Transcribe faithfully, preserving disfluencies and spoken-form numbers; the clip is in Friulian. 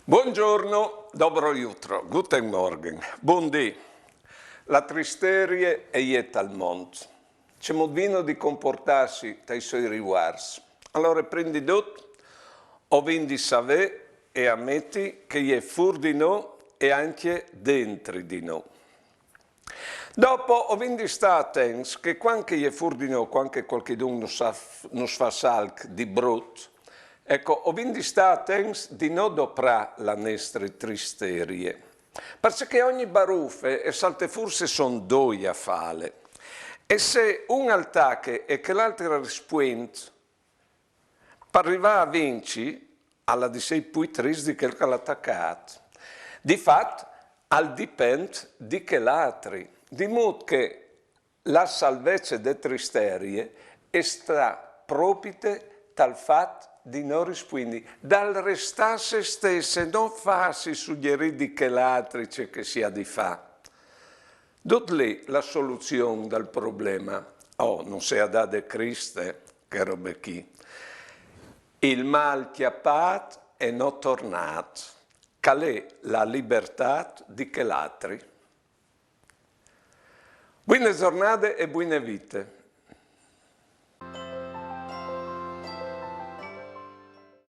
Buongiorno, dobro jutro, guten Morgen, bundì. La tristerie e je tal mont. Cemût vino di compuartâsi tai siei rivuarts? Alore, prin di dut, o vin di savê e ameti che e je fûr di nô e ancje dentri di nô. Dopo, o vin di stâ atents che cuant che e je fûr di nô, cuant che cualchidun nus fâs alc di brut, eco, o vin di stâ atents di no doprâ la nestre tristerie. Parcè che ogni barufe e salte fûr se a son doi a fâle. E se un al tache e chel altri al rispuint, par rivâ a vinci, al à di sei plui trist di chel che al à tacât. Di fat, al dipent di chel altri, di mût che la salvece de tristerie e sta propite tal fat di no rispuindi, dal restâ se stes, no fâsi sugjerî di chel altri ce che si à di fâ. Dut li la soluzion dal probleme. Oh, nus e à dade Crist chê robe chi. Il mâl cjapât e no tornât, che al è la libertât di chel altri. Buine zornade e buine vite.